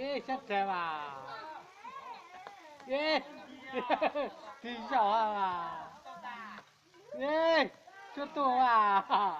Ej, sab tag mas. Ej, tig zaum mas. Ej, tsuag tuag mas.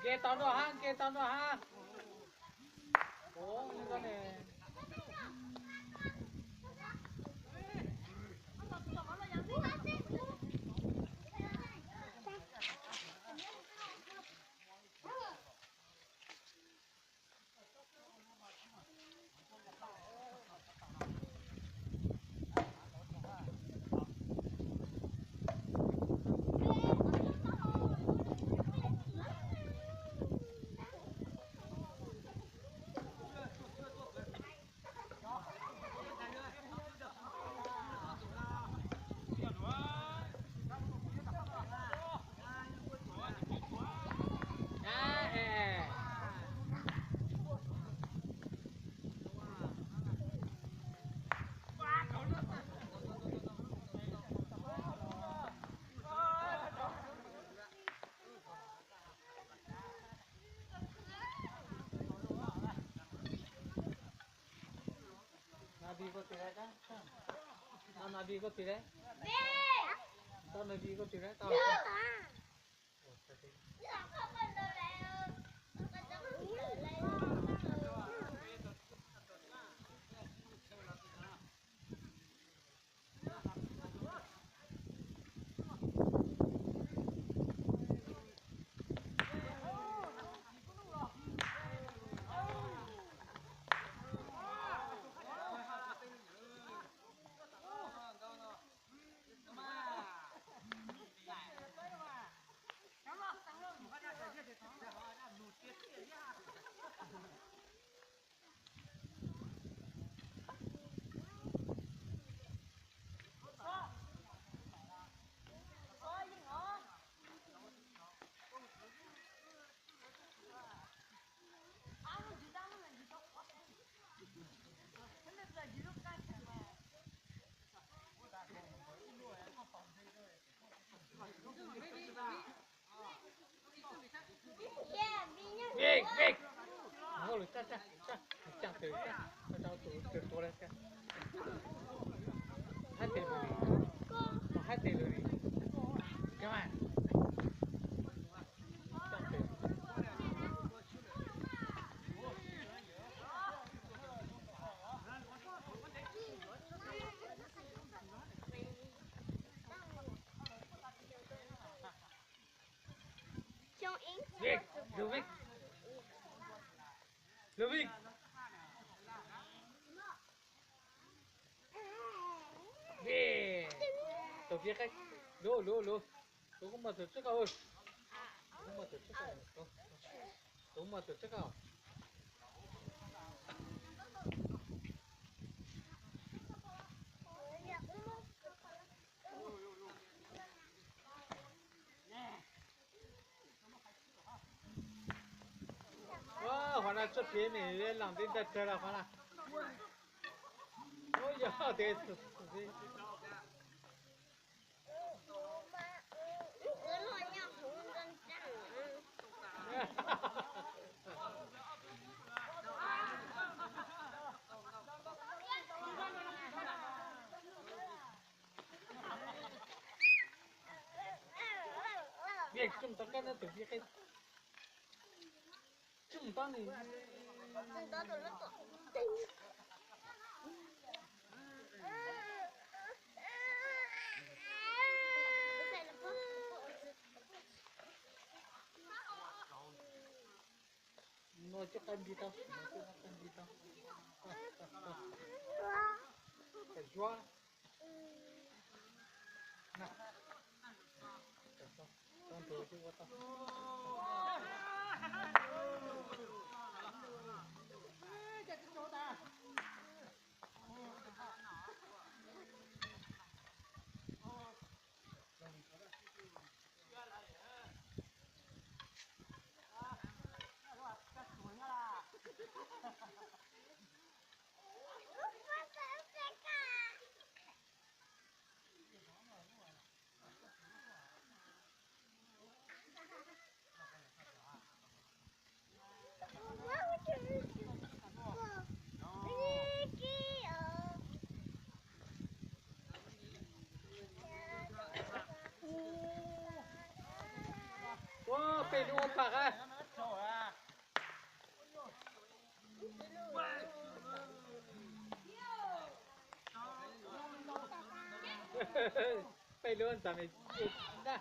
Nce tau nrho hab, nce tau nrho hab. Vij, Vij, muab lus tag tag, tag, tag tus twg tua lawm tag. Haib tes lus ni, haib tes lus ni. Vij, Vij, Vij. Tus pib qeeb, lub, lub, lub. Tus kub muag tus tsib kaum, tus kub muag tus tsib kaum, tus kub muag tus tsib kaum. Qhov no tsuj kev me leej tib ntag kawg los qhov no. Ua yog tes xwb. Vij, tsuj tau kab na tus pib qeeb. Tsuj tau nws. No coj qab nti tau, no coj qab nti tau. Zuab. Ua peb lub ua pam a. Peb lub ntxam me na.